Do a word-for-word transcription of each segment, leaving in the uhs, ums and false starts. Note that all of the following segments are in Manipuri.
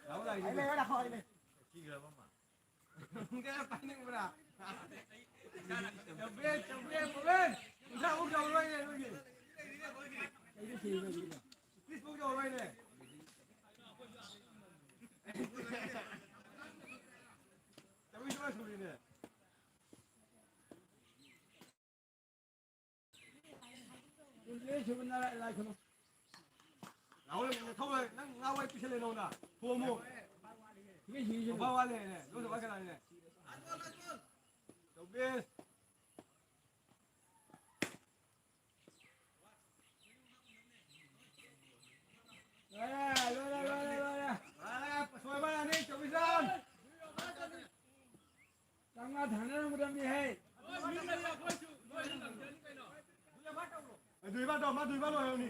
ꯂꯥꯛꯑꯣ, ꯂꯥꯛꯑꯣ, ꯂꯥꯛꯑꯣ꯫ ꯀꯌꯥ ꯄꯥꯏꯅꯤꯡꯕ꯭ꯔꯥ? ꯆꯧꯕꯦ, ꯆꯧꯕꯦ, ꯄꯣꯕꯦꯟ꯫ ꯀꯨꯟꯊ꯭ꯔꯥꯃꯨꯛ ꯌꯧꯔꯣꯏꯅꯦ ꯅꯣꯏꯒꯤ꯫ ꯄꯤꯁ ꯐꯥꯎ ꯌꯧꯔꯣꯏꯅꯦ꯫ ꯆꯧꯕꯦ ꯁꯨꯃꯥꯏ ꯁꯨꯔꯤꯅꯦ꯫ ꯂꯥꯛꯑꯣ, ꯅꯪ ꯊꯧ, ꯅꯪ ꯉꯥ ꯋꯥꯏ ꯄꯤꯁꯜꯂꯦ ꯅꯉꯣꯟꯗ꯫ ꯊꯣꯝꯃꯣ꯫ ꯕꯕꯥ ꯋꯥꯠꯂꯦꯅꯦ꯫ ꯅꯣꯏ ꯕꯕꯥ ꯀꯅꯥꯅꯦ? ꯆꯧꯕꯤꯁ꯫ ꯂꯣꯏꯔꯦ, ꯂꯣꯏꯔꯦ, ꯂꯣꯏꯔꯦ, ꯂꯣꯏꯔꯦ꯫ ꯂꯣꯏꯔꯦ, ꯁꯣꯏꯕ ꯌꯥꯅꯤ, ꯆꯧꯕꯤꯁ ꯔꯥꯎꯟ꯫ ꯆꯥꯝꯃꯉꯥ ꯊꯥꯅꯔꯝꯒꯗꯕꯅꯤꯍꯦ꯫ ꯑꯗꯨ ꯏꯕꯥ ꯇꯧ, ꯃꯥ ꯑꯗꯨ ꯏꯕꯥ ꯂꯣꯏꯍꯧꯅꯤ꯫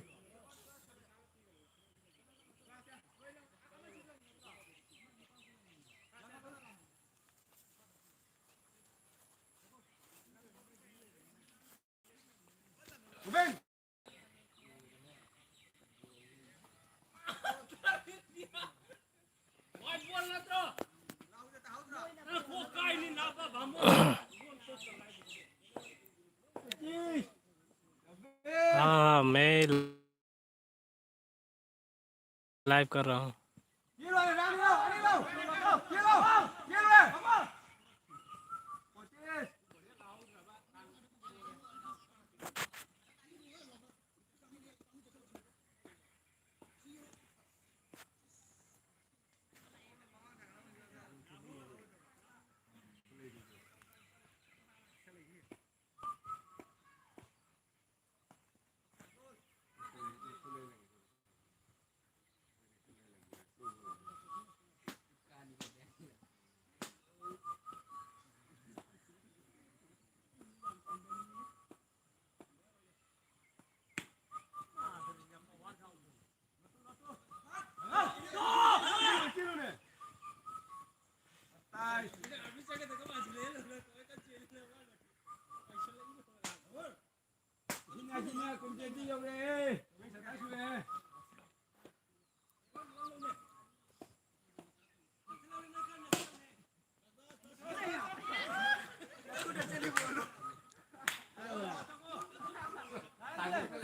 ꯔꯨꯕꯦꯟ! हाँ, मैं लाइव कर रहा हूँ।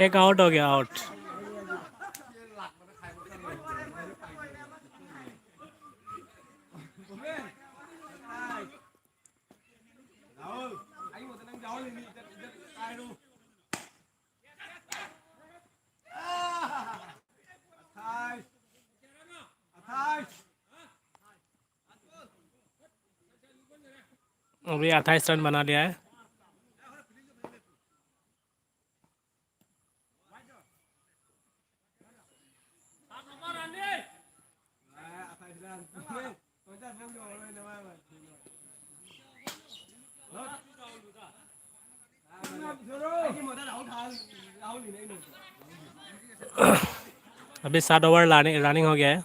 एक आउट हो गया, आउट। अभी अट्ठाईस रन बना लिया है। अभी सात ओवर रनिंग हो गया है।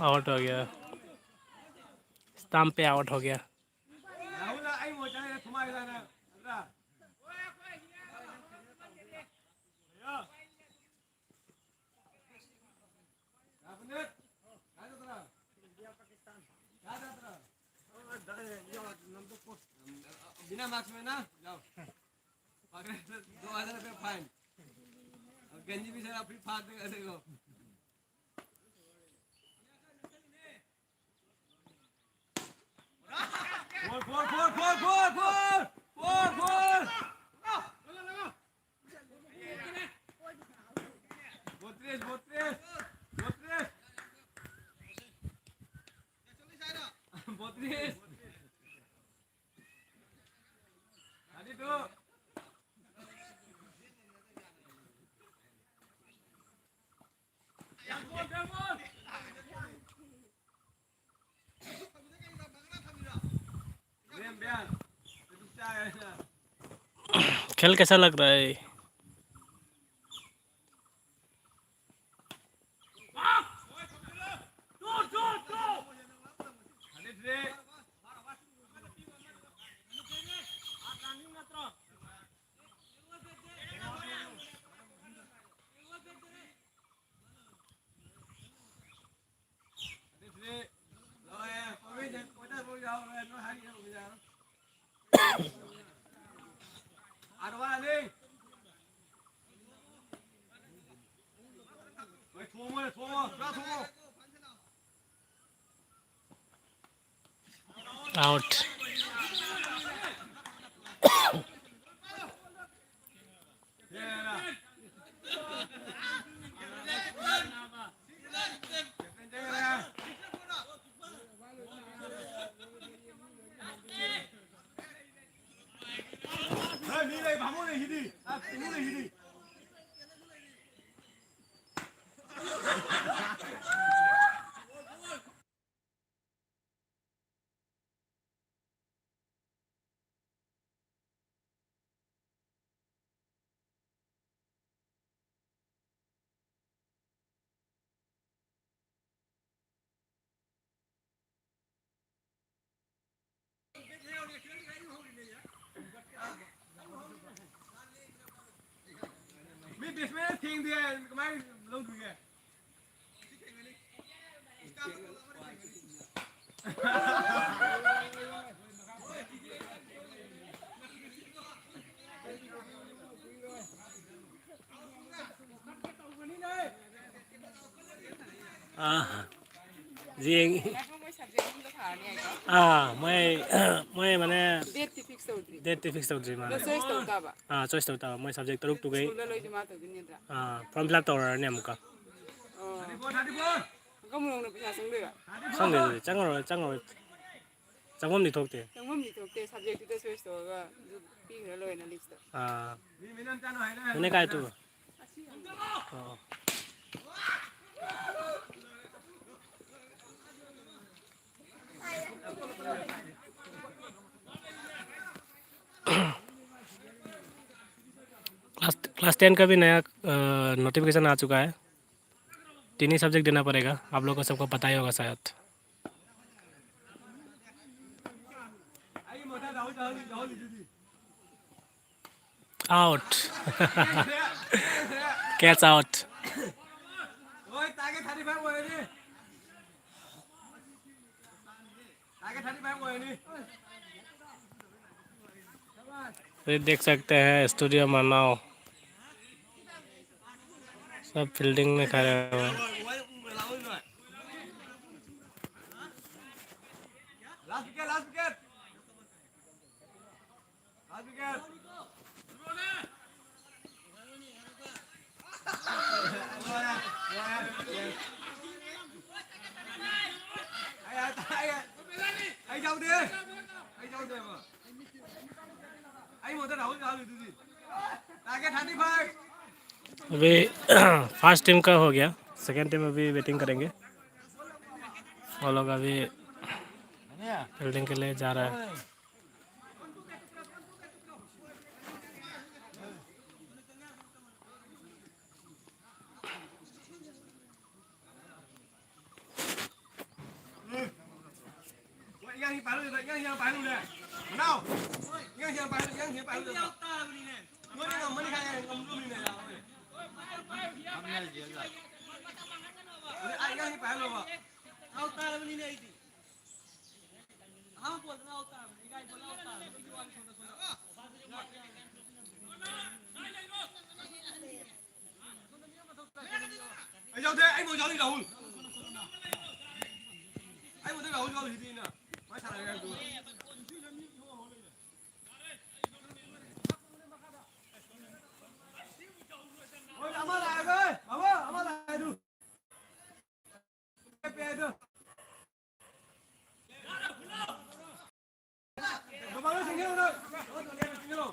आउट हो गया, स्टंप पे आउट हो गया। बिना मास्क में ना जाओ। पकड़े तो दो हजार रुपये फाइन। अब गंजी भी साला फ्री फायर देगा, देखो। Four, four, four, four, four, four, four, four. बत्तीस, बत्तीस, बत्तीस। बत्तीस। अरे तो। खेल कैसा लग रहा है? Out. ꯃꯤ ꯕꯦꯠꯁꯃꯦꯟꯅ ꯊꯦꯡꯗꯦ ꯍꯥꯏ, ꯀꯃꯥꯏꯅ ꯂꯧꯗꯣꯏꯒꯦ? ꯑꯥ, ꯌꯦꯡ-, ꯃꯣꯏ subject ꯑꯍꯨꯝꯗ ꯊꯥꯔꯅꯤ ꯍꯥꯏꯀꯣ? ꯑꯥ, ꯃꯣꯏ, ꯃꯣꯏ ꯃꯥꯅꯦ꯫ Date ꯇꯤ fix ꯇꯧꯗ꯭ꯔꯤ꯫ Date ꯇꯤ fix ꯇꯧꯗ꯭ꯔꯤ ꯃꯥꯅꯦ꯫ ꯑꯗꯣ choice ꯇꯧ ꯇꯥꯕ꯫ ꯑꯥ, choice ꯇꯧ ꯇꯥꯕ꯫ ꯃꯣꯏ subject ꯇꯔꯨꯛꯇꯨꯒꯩ꯫ School ꯗ ꯂꯣꯏꯗꯤ ꯃꯥ ꯇꯧꯗꯣꯏ ꯅꯠꯇ꯭ꯔꯥ? ꯑꯥ, form fill up ꯇꯧꯔꯛꯑꯅꯤ ꯑꯃꯨꯛꯀ꯫ ꯑꯣ꯫ ꯑꯪꯀ ꯃꯣꯏꯔꯣꯡꯅ ꯄꯩꯁꯥ ꯆꯪꯗꯣꯏꯔꯥ? ꯆꯪꯗꯦ, ꯑꯗꯨꯗꯤ ꯆꯪꯉꯔꯣꯏ, ꯆꯪꯉꯔꯣꯏ꯫ ꯆꯪꯐꯝꯗꯤ ꯊꯣꯛꯇꯦ꯫ ꯆꯪꯐꯝꯗꯤ ꯊꯣꯛꯇꯦ, subject ꯇꯨꯗ choice ꯇꯧꯔꯒ ꯑꯗꯨ ꯄꯤꯈ꯭ꯔ ꯂꯣꯏꯔꯦꯅ list ꯇ꯫ ꯑꯥ꯫ ꯃꯅꯦ ꯀꯥꯏ ꯇꯨ? ꯑꯣ꯫ Class, class ten का भी नया, अ, notification आ चुका है। तीन ही subject देना पड़ेगा, आप लोग को सबको पता ही होगा शायद। Out. Catch out. ये देख सकते हैं स्टूडियो मानव सब फील्डिंग में खड़े हुए हैं। अभी फर्स्ट टीम का हो गया, सेकंड टीम अभी बैटिंग करेंगे। वो लोग अभी फील्डिंग के लिए जा रहा है। ꯑꯩ ꯌꯥꯎꯗꯦ, ꯑꯩ ꯃꯣꯏ ꯌꯥꯎꯔꯤ, ꯔꯥꯍꯨꯜ꯫ ꯍꯧꯖꯤꯛ ꯍꯧꯖꯤꯛ ꯍꯤꯗꯤꯅ ꯃꯥꯏ ꯁꯥꯟꯅꯔꯦ ꯍꯥꯏꯕꯗꯨ꯫ ꯍꯣꯏ, ꯑꯃ ꯂꯥꯛꯑꯦ, ꯕꯥꯕꯥ, ꯑꯃ ꯂꯥꯛꯑꯦ ꯑꯗꯨ꯫ ꯄꯦ ꯑꯗꯨ꯫ ꯃꯃꯥꯡꯗ ꯆꯪꯁꯤꯜꯂꯣ ꯅꯪ꯫ ꯆꯪꯁꯤꯜꯂꯣ꯫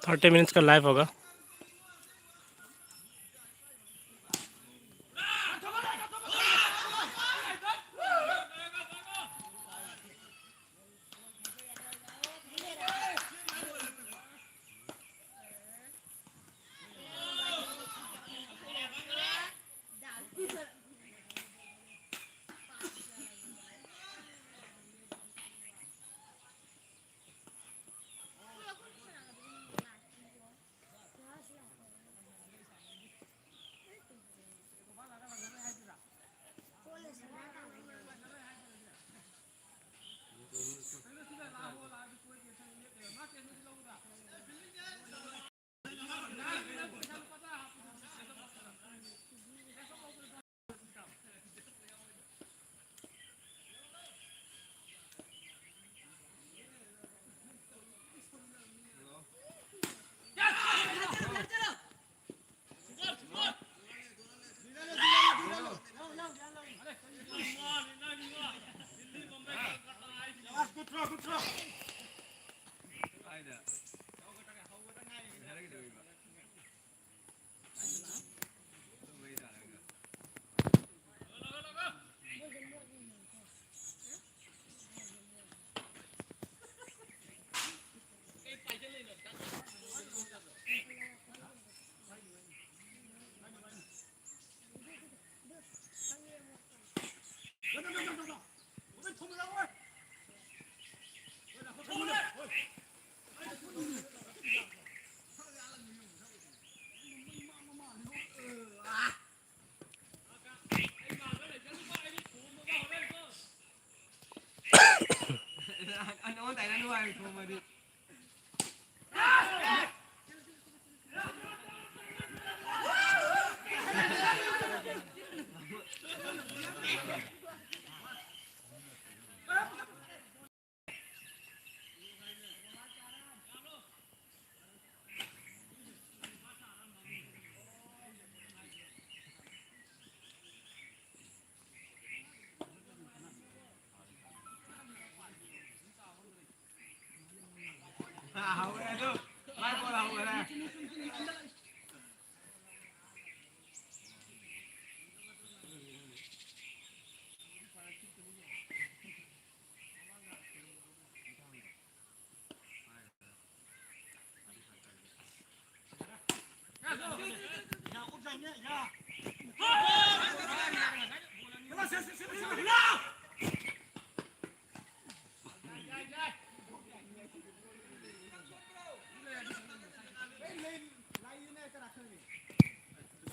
थर्टी मिनट्स का लाइव होगा।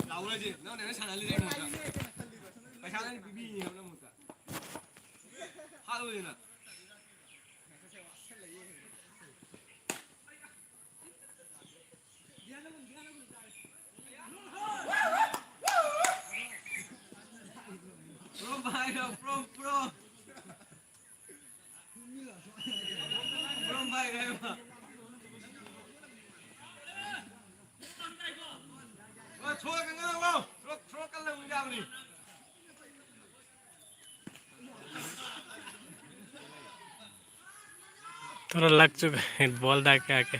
ꯂꯥꯎꯔꯁꯦ, ꯅꯪꯅ ꯁꯥꯟꯅꯍꯜꯂꯤꯁꯦ ꯑꯩꯉꯣꯟꯗ꯫ ꯄꯩꯁꯥ ꯅꯪ ꯄꯤꯕꯤꯅꯤ ꯍꯥꯏꯕ ꯅꯪ ꯃꯍꯨꯠꯇ꯫ ꯍꯥꯠꯂꯨꯁꯤꯅ꯫ Pro ꯚꯥꯏ, pro, pro꯫ Pro ꯚꯥꯏ, ꯚꯥꯏ꯫ ꯍꯣꯏ, ꯊꯣꯛꯂꯛꯀꯦ, ꯉꯥꯡꯉꯣ꯫ ꯊꯣꯛ-, ꯊꯣꯛꯂꯛꯀꯜꯂ ꯑꯃꯨꯛ ꯌꯥꯕꯅꯤ꯫ थोड़ा लग चुका है बॉल डाल के आके।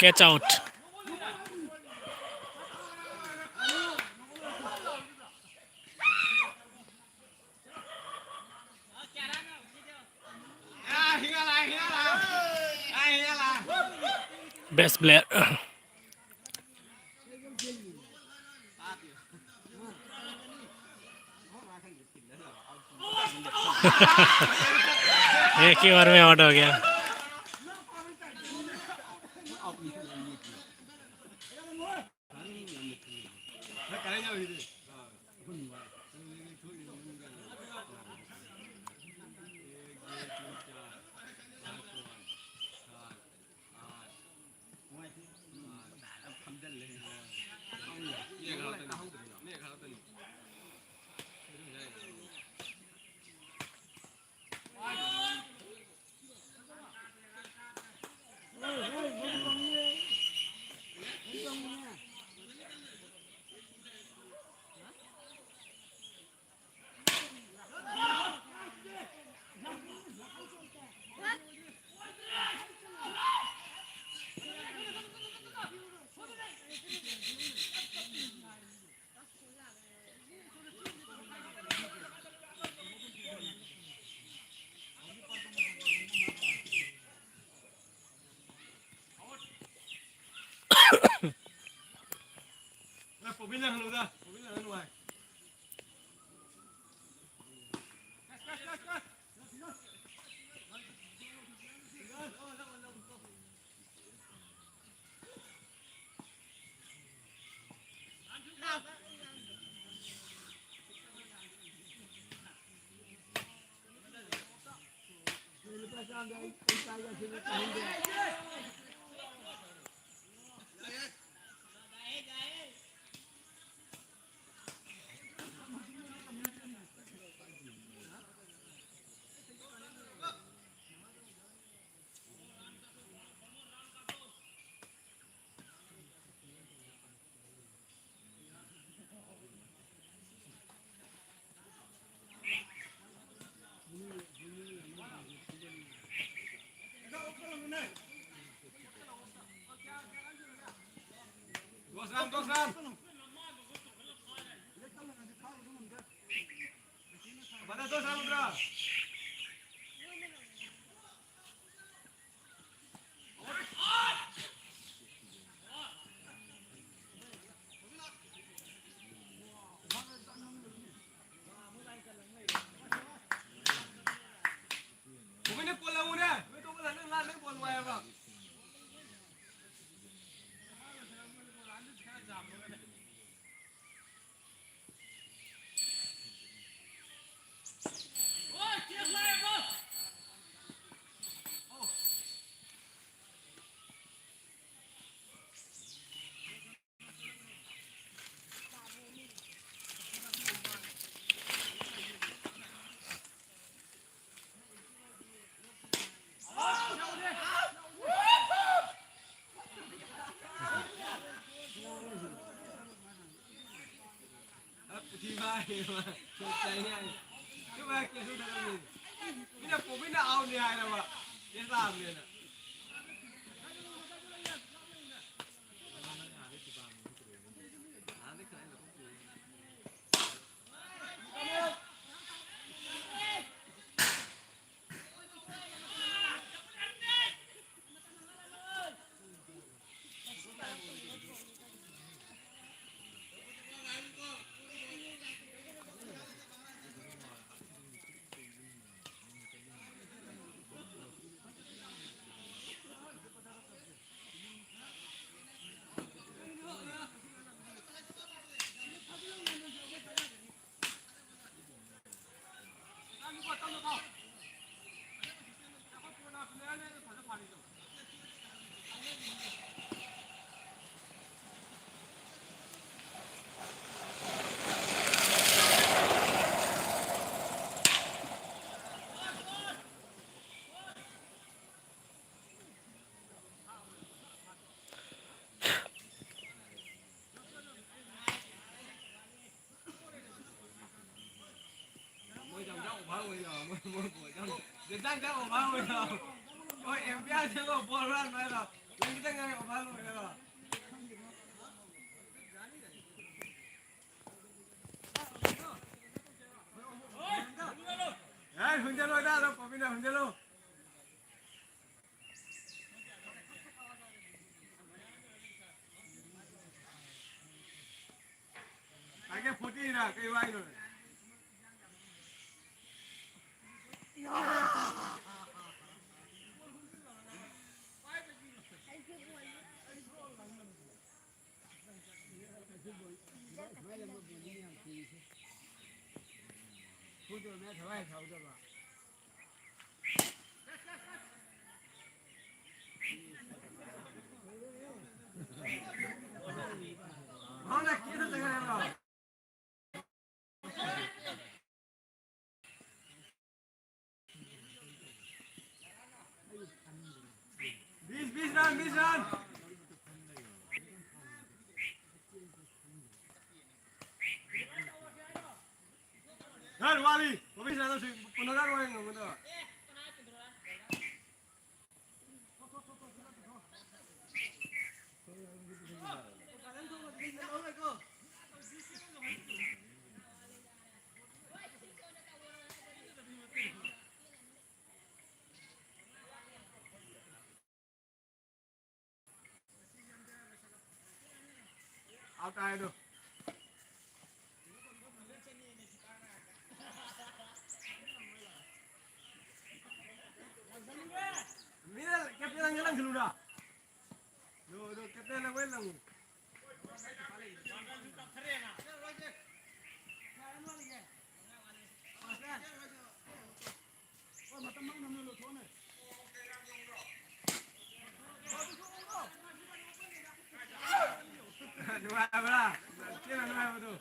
Catch out. Best player. एक ही ओवर में आउट हो गया। ꯃꯤꯅ ꯄꯣꯃꯤꯅ ꯑꯥꯎꯠꯅꯤ ꯍꯥꯏꯔꯕ, ꯆꯦ ꯂꯥꯛꯑꯕꯅꯦꯅ꯫ ꯌꯥꯔꯦ, ꯍꯨꯟꯖꯜꯂꯣ, ꯗꯥ, ꯑꯗꯨꯝ ꯄꯣꯝꯃꯤꯟꯅ ꯍꯨꯟꯖꯜꯂꯣ꯫ ꯇꯥꯔꯒꯦꯠ ꯐꯣꯔꯇꯤꯅ ꯀꯩ ꯋꯥꯏꯅꯣ? बीस, बीस रन, बीस रन। Out ꯇꯥꯏ ꯑꯗꯣ꯫ ꯃꯤꯅ captain ꯂꯪꯁꯤꯜꯂꯨꯔꯥ? ꯑꯗꯣ, ꯑꯗꯣ, captain ꯂꯪ ꯂꯪꯉꯨ꯫ ꯅꯨꯡꯉꯥꯏꯕ꯭ꯔꯥ? ꯊꯤꯅ ꯅꯨꯡꯉꯥꯏꯕꯗꯣ꯫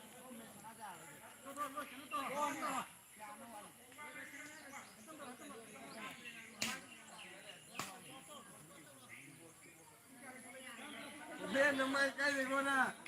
ꯅꯃꯥꯏ ꯀꯥꯏꯗꯩꯅꯣ ꯅꯪ?